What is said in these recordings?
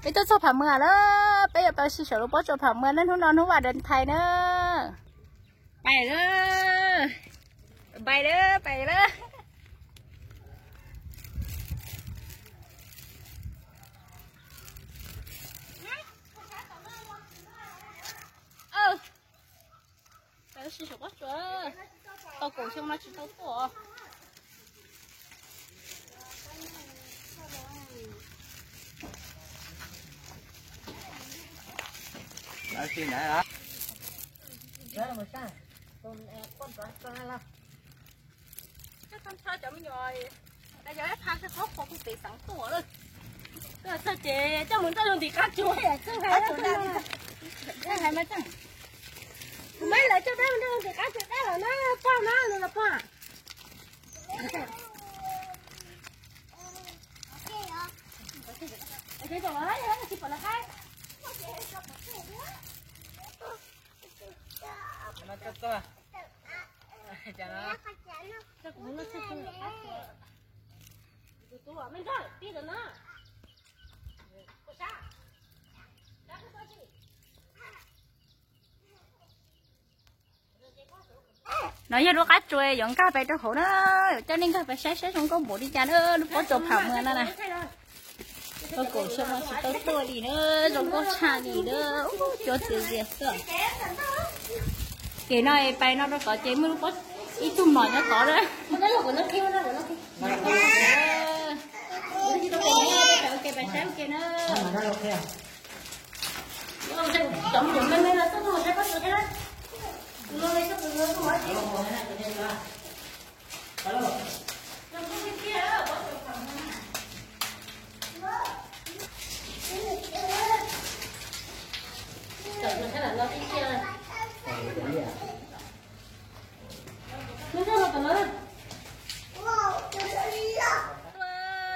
Peb tuaj txog Pham Mwas lawm, peb yuav tau sim saum lub pob tsuas Pham Mwas na, hnub no hnub Valentine na. Pais lawm, pais lawm, pais lawm. Tau kaum xyoo no tsis tau tuaj. Cov me nyuam, yog ib pha qhov qhua kuj pem xeev tuaj lawm. Tuaj txog ces coj mus nrauj rau ntim qab tsuas. Kuv muab lawv coj dab mus nrauj rau ntim qab tsuas dab lawm na, pog na, los pog. No yog lub qab tsuas yuav nkag pais rau hauv na, yuav coj nej nkag pais saib saib zoo nkauj npaum li cas na, lub pob tsuas Pham Mwas no na. Tau kaum xyoo no tsis tau tuaj li na, zoo nkauj tshaj li na, cuab txias zias xwb. Ces no pais no rau tod ces muaj lub pob, ib tug mlom nyob tod na. Pais saib ua ke na.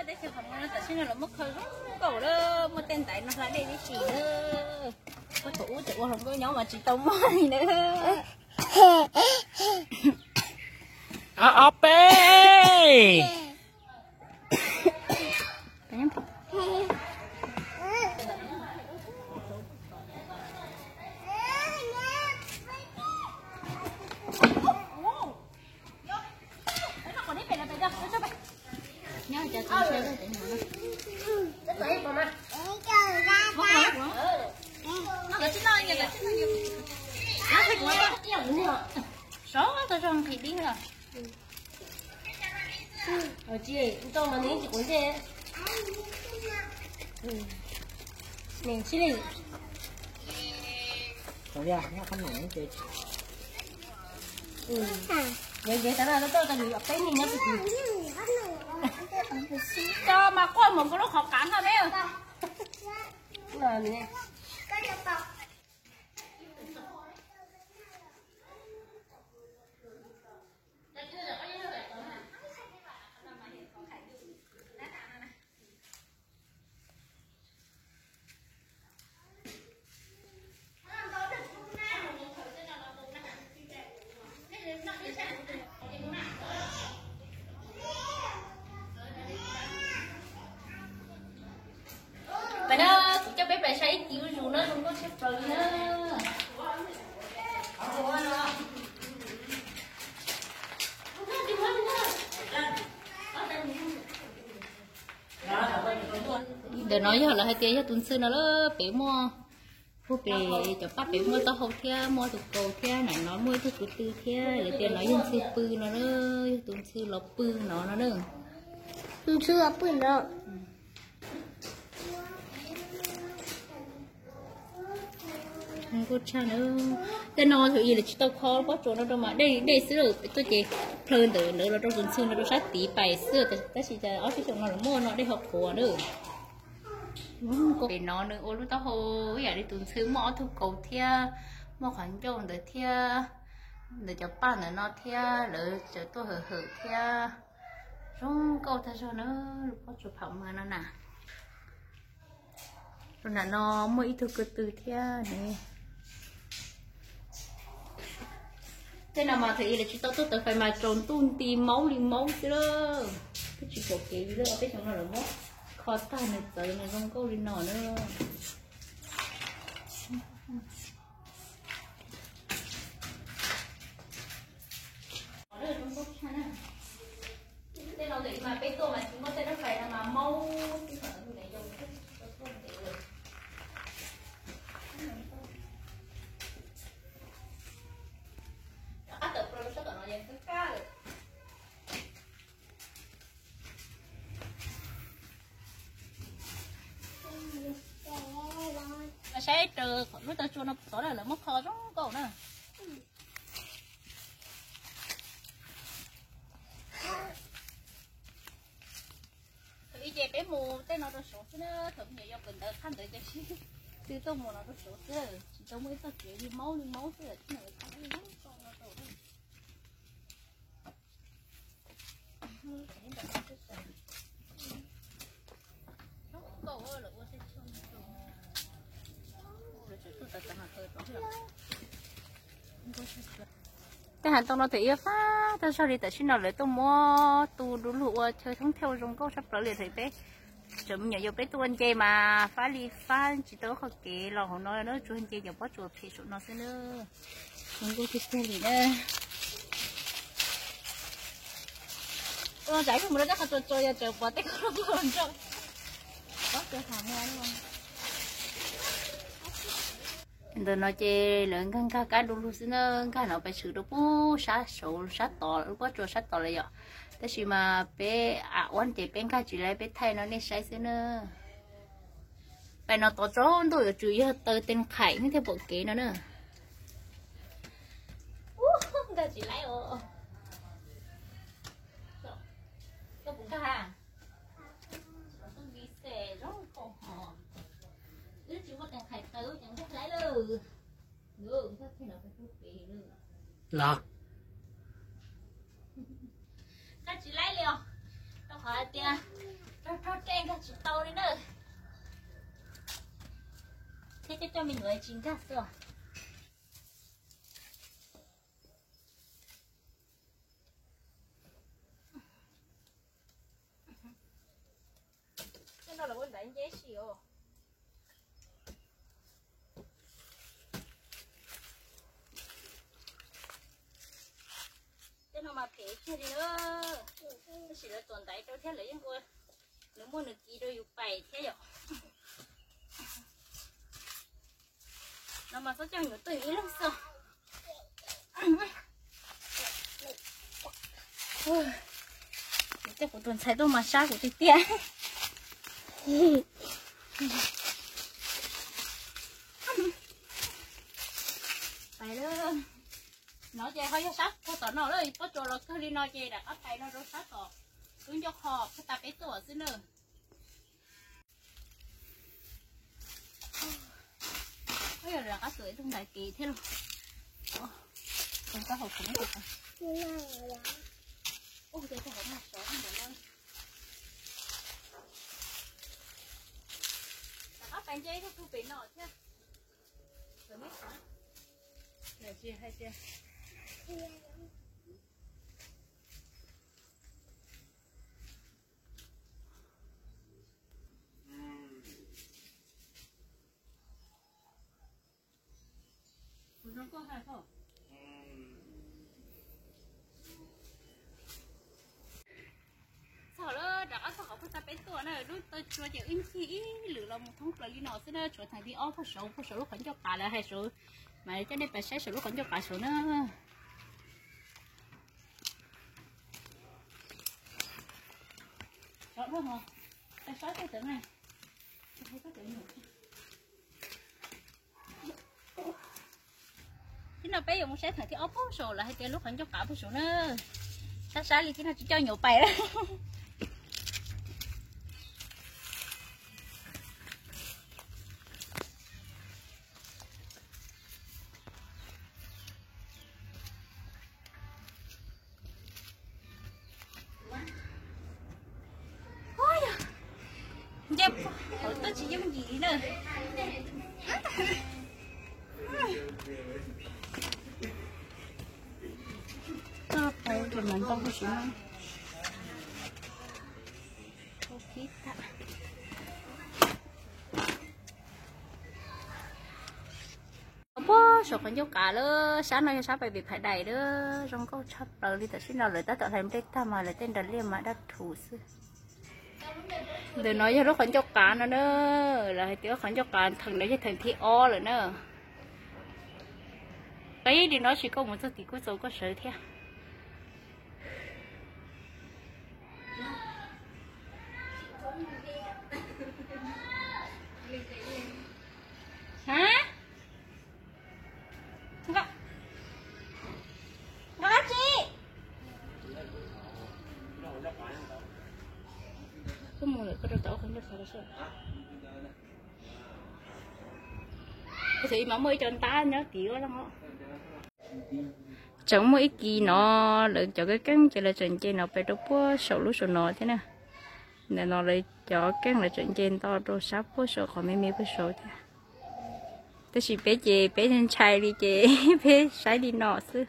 Teb chaws Pham Mwas no tam sim no los muaj khaub zoo nkauj lawm, muaj tej ntaiv no hla dej tib si na. Muaj thaum ub tseem ua hluas nkauj nyob mas tsis tau muaj li na. Ob peb. Sov tau zoo nqhis dib lawm. Tsis tau mas nws tsis quav ntsej. Nws tsis li. Nws ntev tas no, tau tau nws peb hnub nyob tsis. Tso mas quaj mus kuv lub qhov qav no ne. Pais na, kuv coj peb pais saib ib tug zus na, zoo nkauj tshaj plaws li na. Ntawm no yog lawv hais tias yog tus ntxhw no lawm, pem muaj, puag pem cov paj pem muaj taub hau thiab muaj tus kaus thiab, ntawm no muaj ib tug kwv tw thiab, lawv tias no yog ntxhw pw no na, yog tus ntxhw los pw no no na. Ntxhw los pw no. Nkauj tshaj na. Tej no thaum ub lawv tsis tau kho pob tsuas no rau mas dej dej xwb, tuaj ces plhaw ntawm ntawd los rau tus ntxhw no rau sab tid pais xwb, tab sis cas ob peb xyoos no lawv muaj no dej ho qhuav na. Pem no nws ua lub taub hau ib yam li tus ntxhw, muaj ob tug kaus thiab, muaj qhov ncauj ntawd thiab, ntawm cov paj ntawm no thiab, lawv tseem tuaj hawm hawm thiab. Zoo nkauj tag zog na, lub pob tsuas Pham Mwas no na. Rau nram no muaj ib tug ko tw thiab ne. Tej no mas thaum ub lawv tsis tau tuaj tawv fais mas tsaus ntuj nti maub li maub xwb lawm. Twb tsis pom kev li lawm, ob peb xyoos no lawv muab Pov tag nws txawv nws zoo nkauj li no na. Tej no ntawm mas peb tuaj mas tsis muaj tej rab fais no mas maub xwb, kom tus niam yau tuaj ntev lawm. Rov qab tawm plaws rau sab tom no yeej kab kab lawm. Saib raws lub taw tsua no tod na, lawv muab kho zoo nkauj na. Thaum ub ces peb mus tej no rau saud xwb na, thaum me nyuam yaus kawm ntawv qhab ntawd ces twb tuaj mus no rau saud xwb, tsis tau muaj ib txoj kev li maub li maub xwb. Tej hav ntoo no thaum ub fab tag zog li, tam sim no lawv tuaj muab tu du lug ua chaw thoob thiab ua zoo nkauj tshaj plaws li. Thaum peb tseem me nyuam yaus peb tuaj ua nce mas fab li fab, tsis tau qhov kev los hauv no na, tsuas nce cov pob tsuas phem saum no xwb na. Zoo nkauj tiag tiag li na. Ua tsam ib pliag mus rau tej qhov tsuas tsuas yog tseem pom tej qhov tsuas nrog pob tsuas tham muag. Ntawm no ces lawv nkag nkag kab du lug xwb na, nkag no pais tshwm rau pub sab saud sab tod, lub pob tsuas sab tod lawm yom. Tab sis mas peb a ua ces peb nkag tsis laib, peb thaij no nej saib xwb na. Pais no tod tsaus ntuj yuav tsum yog taw tes qhaim thiaj pom kev no na. Nkag tsis laib os. Koj puas nkag? Zoo xwb, zoo nkauj hos. Wb tsis muaj tes qhaim taw wb ces nkag laib lawm. Nkag txij no pem lub pem lawm. Los nkag tsis laib li os, rau qhov hais tias rog rog rej nkag tsis tau li na. Thiab coj coj me nyuam tsis nkag xwb os. Tej no lawv ua ntaiv nce si os. Tej no mas phem kiag li na. Tab sis lawv tuam ntaiv rau thiab lawv yeej ua, nws muaj nws kiv rau yus pais thiab yom. No mas txhob coj nyuam tuaj ib leeg xwb. Coj kuv tus ntxhais tuaj mas sab kuv tiag tiag. Pais lawm. No ces ho yog sab puag tom no lawm, pob tsuas los kawg li no ces rov qab pais no rau sab tom lub ncauj qho puag ta peb tuaj xwb na. Yog rov qab tuaj ib tug ntaiv kev thiab los. Rov qab hauv khoom ntawm no. Rov qab pais nce ib tug pem no thiab. Tsis hais tias Txog lawm, rov qab txog qhov puag ta peb tuaj na, lub taw tsua ces wb ncig ib lwm los mus thoob plaws li no xwb na, tshuav theem thib ob puag saud, puag saud lub qhov ncauj qav lawv hais saud, mas coj nej pais saib saum lub qhov ncauj qav saud na. Tib no peb yuav mus saib theem thib ob puag saud lawv hais tias lub qhov ncauj qav puag saud na. Sab sab li tib no tsis coj nyuam pais. Nce, hauv twb tsis yooj yim li na. Toj tau tus mas nkauj huv si na. Khib tag. Saum qhov ncauj qav lawm, sab no yog sab pais pem Phav Dais lawm, zoo nkauj tshaj plaws li. Tam sim no lawv tab tom hlais nplej tag mas lawv tej nras liaj mas daj rhuv xwb. Ntawm no yog lub qhov ncauj qav no na, lawv hais tias qhov ncauj qav theem no yog theem thib ob lawm na. Qhib li no tsis koj mus txog tim kuj txaus koj sawv thiab. Tseem muaj ib kis no lawv cov keeb keeb ces lawv tseem nce no pem rau puag saum lub saum no thiab na. Ntawm no lawv cov keeb lawv tseem nce nto rau sab puag saum qhov me me puag saud thiab. Tab sis peb ces peb ntshai li ces peb saib li no xwb.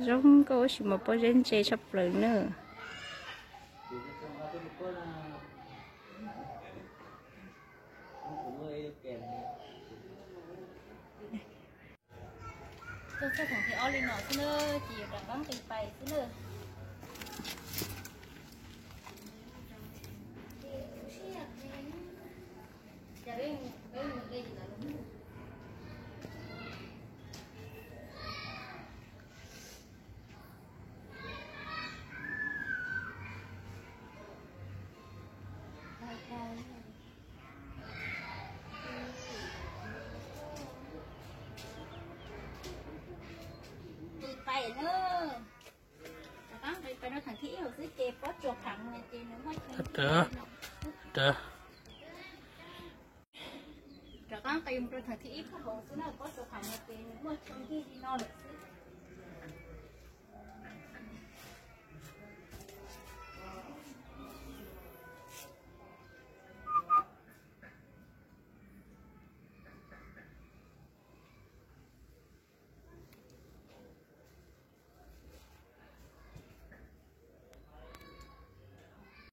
Zoo nkauj tab sis mas pob zeb ntse tshaj plaws na. Tuaj txog theem thib ob li no xwb na, ces yuav rov qab nqis pais xwb na. Nqis pais na. Rov qab nqis pais rau theem thib ib lawm xwb ces pob tsuas pheev no ces nws muaj, rov qab nqis mus rau theem thib ib puag hauv xwb na, pob tsuas pheev no ces nws muaj tsheej ntig li no lawm xwb.